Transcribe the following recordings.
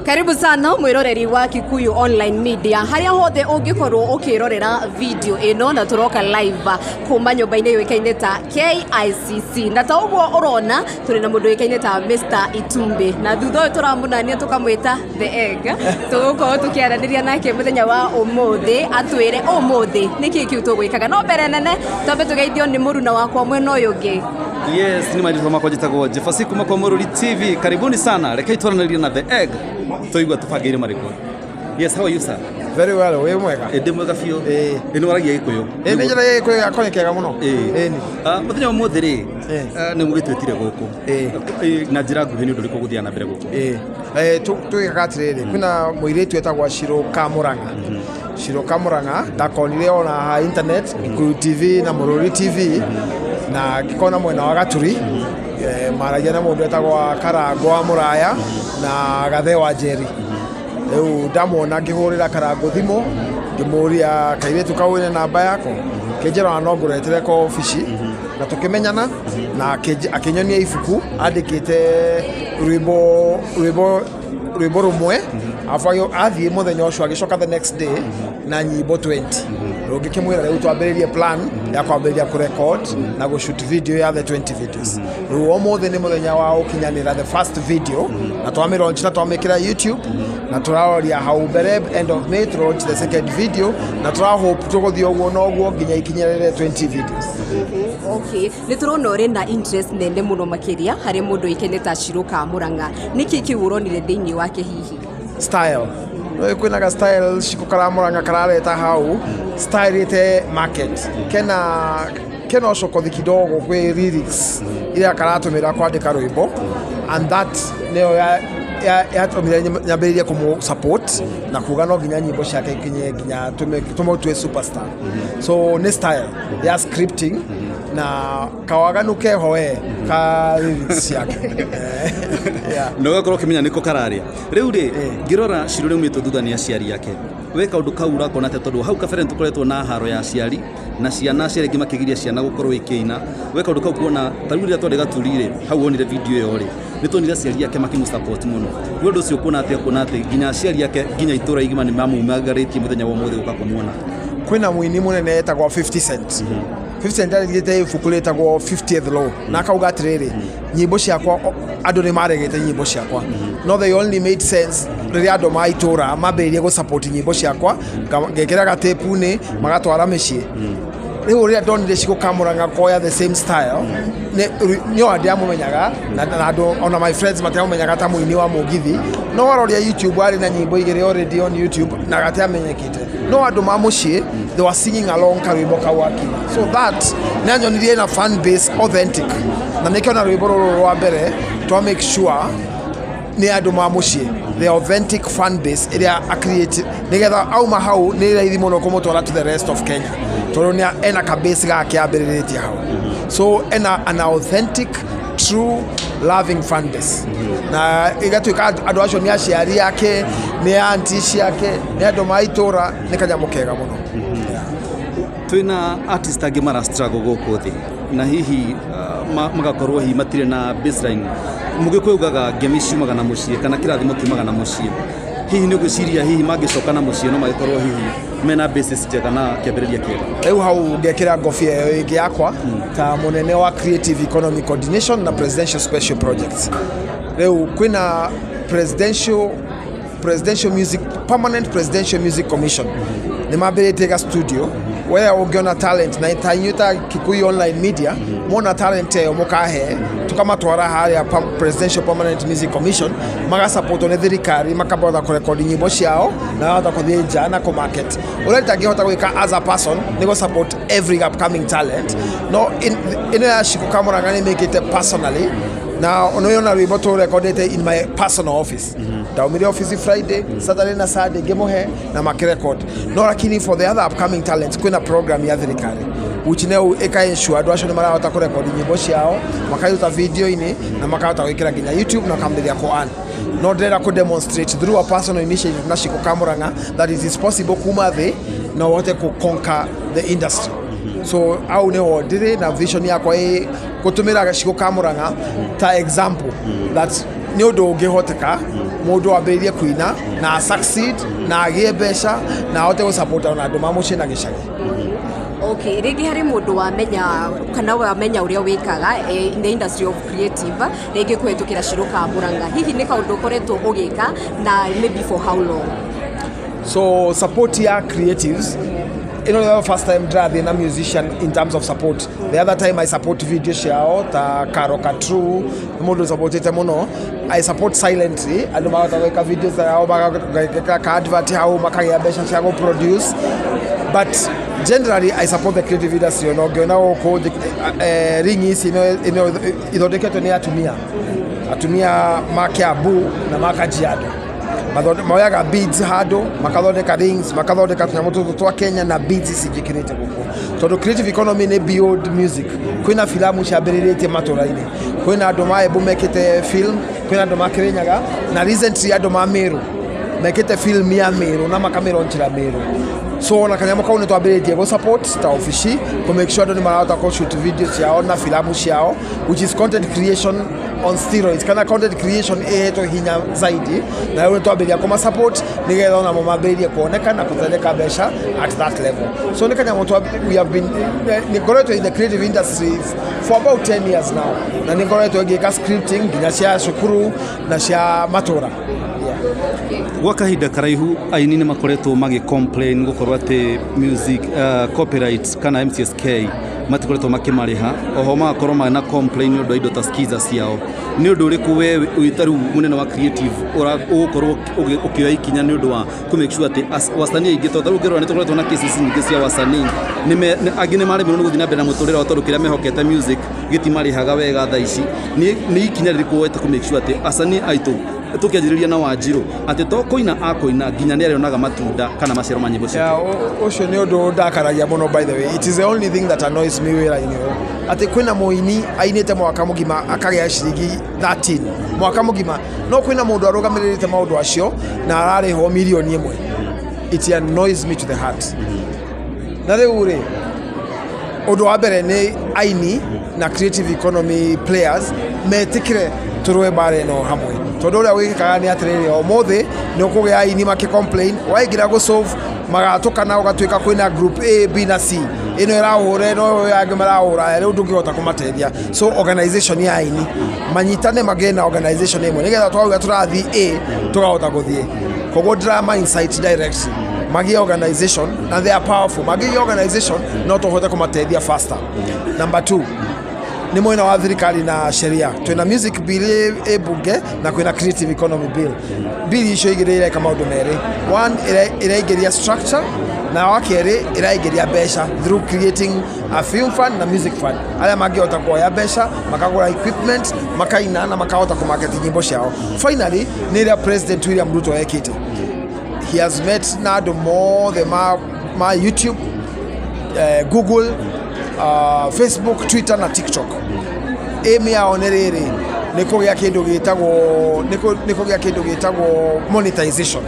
Karibu sana mwiroreri wa Kikuyu Online Media haria hothe ungikorwo ukirorera video ino, na turoka live kuma nyumba-ini yuikaine ta KICC, na ta uguo urona turi na mundu uikaine ta Mr Itumbi, na thutha uyu turamunania tukamwita The Egg. Tugukorwo tukiaraniria nake muthenya wa umuthi atwire umuthi niki kiu tugwikaga. No mbere nene twambe tugeithio ni muruna wakwa mwena uyu ungi. Yes, ni marĩtwa makwa njĩtagwo Jefasi kuma kwa Mũrũri TV. Karibuni sana. Rekei twaranĩrie na The Egg. Tũigua tũbangĩire marĩkũ. Yes, how are you, sir? Very well, wĩ mwega. Ĩ, ndĩ mwega biũ. Ĩ. Ĩ, nĩ waragia Gĩkũyũ. Ĩ, nĩ njaragia Gĩkũyũ gĩakwa nĩ kĩega mũno. Ĩ. Ĩni. Ah, mũthenya wa ũmũthĩ rĩ, Ĩ. ah, nĩ mũgĩtwĩtire gũkũ. Ĩ. Ĩ, na njĩra nguhĩ nĩ ũndũ ũrĩkũ ũgũthiaga na mbere gũkũ? Ĩ. Twĩkaga atĩrĩrĩ, kwĩna mũirĩtu etagwo Shiro Kamũrang'a. Shiro Kamũrang'a ndakonire ona ha internet, Gĩkũyũ TV na Mũrũri TV, na ngĩkona mwena wa Gaturi maragia na mũndũ etagwo Karango wa Mũraya na Gathe wa Njeri. Rĩu ndamuona ngĩhũrĩra Karango thimũ, ngĩmũria, "Kairĩtu kau wĩna namba yako?" Kĩnjĩra ona no ngũretere ko obici, na tũkĩmenyana na akĩnyonia ibuku andĩkĩte rwĩmbo rũmwe, arabu athiĩ mũthenya ũcio agĩcoka the next day na nyimbo 20. Rĩu ngĩkĩmwĩra rĩu twambĩrĩrie plan ya kwambĩrĩria kũrecord na gũshoot video ya the 20 videos. Rĩu ũmũthĩ nĩ mũthenya wa ũkinyanĩra the first video, na twamĩlaunch na twamĩkĩra YouTube, na tũraroria hau mbere end of May to launch the second video, na tũrahope tũgũthiĩ ũguo noguo nginya ikinyĩrĩre 20 videos. Okay, nĩ tũrona ũrĩ na interest nene mũno makĩria harĩ mũndũ ũikaine ta Shiro Kamũrang'a. Nĩkĩ kĩu ũronire thĩinĩ wake hihi? Style. Nĩ kwĩna ga style Shiko Karamũrang'a karareta hau, style ĩte market kena ũcokothi kidogo kwĩ lyrics iria karatũmĩra kwandĩka rwĩmbo, and that nĩyo yatũmire nyambĩrĩrie kũmũ support na kuga no nginya nyimbo ciake ikinye nginya tũmũtue superstar. So nĩ style ya scripting na kawaganu keho we ka lyrics ciake. Yeah. Na ũgakorwo ũkĩmenya nĩko kararĩa rĩu rĩ. Ngĩrora Shiro rĩumĩtwo thutha nĩ aciari ake, we kaũndũ kau ũrakona atĩa? Tondũ hau kabere nĩtũkoretwo na haro ya aciari na ciana, aciari aingĩ makĩgiria ciana gũkorwo ikĩina. We kaũndũ kau kuona ta rĩu rĩrĩa twarĩ Gaturi rĩ, hau wonire video ĩyo rĩ, nĩ tuonire aciari ake makĩmũ support mũno. We ũndũ ũcio kuona atĩa, kuona atĩ nginya aciari ake, nginya itũra igima nĩ mamumagarĩtie mũthenya wa ũmũthĩ gũka kũmuona? Kwĩna mũini mũnene etagwo 50 Cent. 50 Cent arĩgĩte ibuku rĩtagwo 50th Law na akauga atĩrĩrĩ, nyimbo ciakwa andũ nĩ maregete nyimbo ciakwa, no they only made sense rĩrĩa andũ ma itũra mambĩrĩrie gũ support nyimbo ciakwa, ngekĩra gatĩpu-inĩ magatwara mĩciĩ. Rĩu ũrĩa ndonire Shiko Kamũrang'a koya the same style, nĩ o ndiamũmenyaga na andũ ona my friends matiamũmenyaga ta mũini wa mũgithi, no waroria YouTube arĩ na nyimbo igĩrĩ already on YouTube na gatiamenyekete, no andũ ma mũciĩ they were singing along karwĩmbo kau akina. So that nĩ anyonirie na fan base authentic, na nĩkĩo na rwĩmbo rũrũ rwa mbere twa make sure nĩ andũ ma mũciĩ, the authentic fan base ĩrĩa a create, nĩgetha auma hau nĩ raithi mũno kũmũtwara to the rest of Kenya, tondũ nĩ ena ka base gake ambĩrĩrĩtie hau. So ena an authentic, true, loving fan base, na ĩgatuĩka andũ acio nĩ aciari ake, nĩ auntie ciake, nĩ andũ ma itũra. Nĩ kanyamũ kega mũno. Yeah. Twĩna artist angĩ mara struggle gũkũ thĩ na hihi magakorwo hihi matirĩ na baseline. Mũgĩkũyũ ugaga ngemi ciumaga na mũciĩ kana kĩrathimo kiumaga na mũciĩ. Hihi nĩ ũgwĩciria hihi mangĩcoka na mũciĩ no magĩkorwo hihi mena basis njega na kĩambĩrĩria kĩega? Rĩu hau ngekĩra ngobia ĩyo ĩngĩ yakwa ta mũnene wa Creative Economy Coordination na Presidential Special Projects. Rĩu kwĩna presidential music permanent Presidential Music Commission nĩ mambĩrĩtie ga studio where ũngĩona talent, na ta inyuĩ ta Kikuyu Online Media mona talent ĩyo mũkahe, tukamatwara harĩa Presidential Permanent Music Commission, magasapotwo nĩ thirikari, makahota kũrekodi nyĩmbo ciao na makahota kũthiĩ nja na kũmarket. Ũrĩa itangĩhota gwĩka as a person nĩ gũ support every upcoming talent, no ĩno ya Shiko Kamũrang'a nĩ mĩkĩte personally, na nĩona rwĩmbo tũrekondete in my personal office. Ndaumire office Friday, Saturday na Sunday ngĩmũhe na makĩrecord. No lakini for the other upcoming talents kwĩna program ya thirikari which nĩyo ĩka ensure andũ acio nĩ marahota kũrekodi nyĩmbo ciao, makairuta video-inĩ na makahota gwĩkĩra nginya YouTube na makambĩrĩria kũ earn. No ndĩrenda kũ demonstrate through a personal initiative na Shiko Kamũrang'a that it is possible kuma thĩ na ũhote kũ conquer the industry. So au nĩho ndĩrĩ na vision yakwa ĩ gũtũmĩra Shiko Kamũrang'a ta example that nĩ ũndũ ũngĩhoteka. Mũndũ ambĩrĩrie kũina na succeed na agĩe mbeca na ahote gũ support ona andũ ma mũciĩ na gĩcagi. Okay, rĩngĩ harĩ mũndũ wamenya kana wamenya ũrĩa wĩkaga in the industry of creative, rĩngĩ kũhetũkĩra Shiro ka Murang'a, hihi nĩ kaũndũ ũkoretwo ũgĩka na maybe for how long? So support ya creatives, the first time ndĩrathiĩ na musician in terms of support. The other time I support video ciao ta Karo Katru, nĩ mũndũ supportĩte mũno. I support silently, andũ mahota gwĩka video ciao, mageka ka advert hau, makagĩa mbeca cia gũ produce, but generally I support the creative industry. Ona ũngĩona gũkũ ring ici ĩno ithondeketwo nĩ atumia ma Kiambu na ma Kajiado. Moyaga beads handũ, makathondeka rings, makathondeka tũnyamũ tũtũ twa Kenya na beads ici njĩkĩrĩte gũkũ, tondũ creative economy nĩ beyond music. Kwĩna filamu ciambĩrĩrĩtie matũra-inĩ, kwĩna andũ ma Embu mekĩte film, kwĩna andũ ma Kĩrĩnyaga, na recently andũ ma Meru mekĩte film ya Meru na makamĩronchera Meru. So ona kanyamũ kau nĩ twambĩrĩtie gũ support ta ofici, kũ make sure andũ nĩ marahota kũ shoot video ciao na filamu ciao, which is content creation on steroids, kana content creation ĩhetwo hinya zaidi. Na rĩu nĩ twambĩrĩria kũma support nĩgetha onamo mambĩrĩrie kuoneka na kũthondeka mbeca at that level. So nĩ kanyamũ we have been, nĩ ngoretwo in the creative industry for about 10 years now, na nĩ ngoretwo ngĩka scripting nginya cia cukuru na cia matũra, yeah. Gwa kahinda karaihu aini nĩ makoretwo magĩ complain gũkorwo atĩ music copyright kana MCSK matikoretwo makĩmarĩha. Oho magakorwo mena complain nĩ ũndũ wa indo ta skiza ciao. Nĩ ũndũ ũrĩkũ we wĩ ta rĩu mũnene wa creative ũgũkorwo ũkĩoya ikinya nĩ ũndũ wa kũ make sure atĩ wasanii aingĩ, tondũ tarĩu ũngĩrora nĩ tũkoretwo na cases nyingĩ cia wasanii, angĩ nĩ maremirwo nĩ gũthiĩ na mbere na mũtũrĩre wao tondũ kĩrĩa mehokete music gĩtimarĩhaga wega thaa ici. Nĩ ikinya rĩrĩkũ woete kũ make sure atĩ asanii aitũ, tũkĩanjĩrĩria na Wanjirũ, atĩ to kũina akũina, nginya nĩ arĩonaga matunda kana maciaro ma nyĩmbo ciake? Yeah, ũcio nĩ ũndũ ndakaragia mũno. By the way, it is the only thing that annoys me wĩra-inĩ ũyũ, atĩ kwĩna mũini ainĩte mwaka mũgima akagĩa ciringi 13 mwaka mũgima, no kwĩna mũndũ arũgamĩrĩrĩte maũndũ acio na ararĩhwo mirioni 1. It annoys me to the heart. Na rĩu rĩ, ũndũ wa mbere nĩ aini na creative economy players metĩkĩre tũrũe mbara ĩno hamwe, tondũ ũrĩa wĩkĩkaga nĩ atĩrĩrĩ, ũmũthĩ nĩ ũkũgĩa aini makĩ complain, waingĩra gũ solve magatũkana, ũgatuĩka kwĩna group A, B na C, ĩno ĩrahũra ĩno, angĩ marahũra, rĩu ndũngĩhota kũmateithia. So organization ya aini manyitane, magĩe na organization ĩmwe, nĩgetha twauga tũrathiĩ A tũkahota gũthiĩ. Koguo drama insight directly magĩe organization, na they are powerful. Magĩe organization no tũhote kũmateithia faster. Number two nĩ mwena wa thirikari na sheria. Twĩna music bill ĩ bunge na kwĩna creative economy bill. Bill icio igĩrĩ ireka maũndũ merĩ. One, ĩraingĩria structure, na wa kerĩ ĩraingĩria mbeca through creating a film fund na music fund, arĩa mangĩhota kuoya mbeca makagũra equipment, makaina na makahota kũmarket nyĩmbo ciao. Finally, nĩ ĩrĩa President William Ruto ekĩte. He has met na andũ mothe ma YouTube, Google, Facebook, Twitter na TikTok. Aim yao nĩ rĩrĩ, nĩ kũgĩa kĩndũ gĩtagwo nĩ kũgĩa kĩndũ gĩtagwo monetization,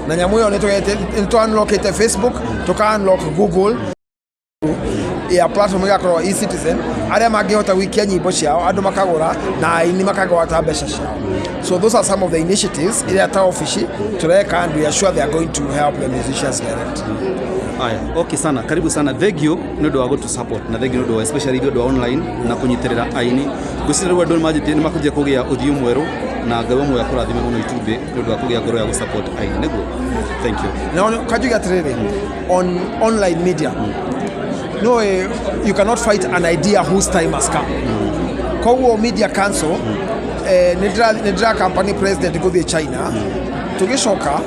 na nyamũ ĩyo nĩ tũ unlockĩte Facebook, tũka unlock Google ya platform ĩgakorwo e-citizen, arĩa mangĩhota gũikia nyĩmbo ciao, andũ makagũra na aini makagwata mbeca ciao. So those are some of the initiatives iria ta ofici tũreka, and we are sure they are going to help the musicians direct. Aya, okay sana, karibu sana. Thank you nĩ ũndũ wa gũtũ support na thank you nĩ ũndũ wa especially nĩ ũndũ wa online na kũnyitĩrĩra aini. Ngwĩciria rĩu andũ nĩ manjĩtie nĩ makũnjia kũgĩa ũthiũ mwerũ, na Ngai wa muoyo akũrathime mũno itumbĩ nĩ ũndũ wa kũgĩa ngoro ya gũ support aini. Nĩguo. Thank you. Na kanjuge atĩrĩrĩ, on online media, no, you cannot fight an idea whose time has come. Koguo media council, nĩ ndĩra company president gũthiĩ China. Tũgĩcoka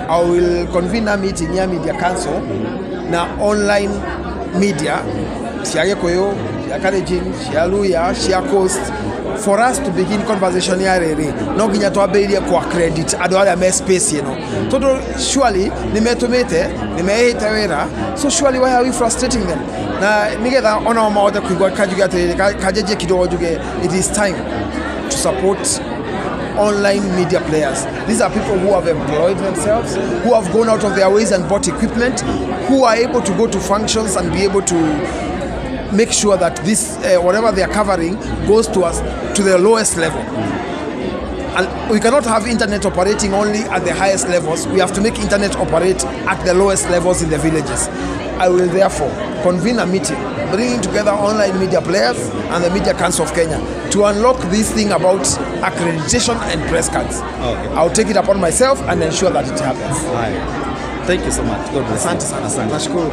I will convene a meeting ya media council na online media cia Gĩkũyũ, cia Kalenjin, cia Luya, cia Coast, for us to begin conversation ya rĩrĩ, no nginya twambĩrĩrie kwa credit andũ arĩa me space ĩno, tondũ surely nĩ metũmĩte, nĩ mehĩte wĩra. So surely, why are we frustrating them? Na nĩgetha onao mahote kũigua, kanjuge atĩrĩrĩ, kanjenjie kidogo njuge it is time to support online media players. These are people who have employed themselves, who have gone out of their ways and bought equipment, who are able to go to functions and be able to make sure that this, whatever they are covering, goes to us to the lowest level. And we cannot have internet operating only at the highest levels. We have to make internet operate at the lowest levels in the villages. I will therefore convene a meeting bringing together online media players and the Media Council of Kenya to unlock this thing about accreditation and press cards. I'll take it upon myself and ensure that it happens. Haya. Thank you so much. God bless you. Asante sana. Asante. Nashukuru.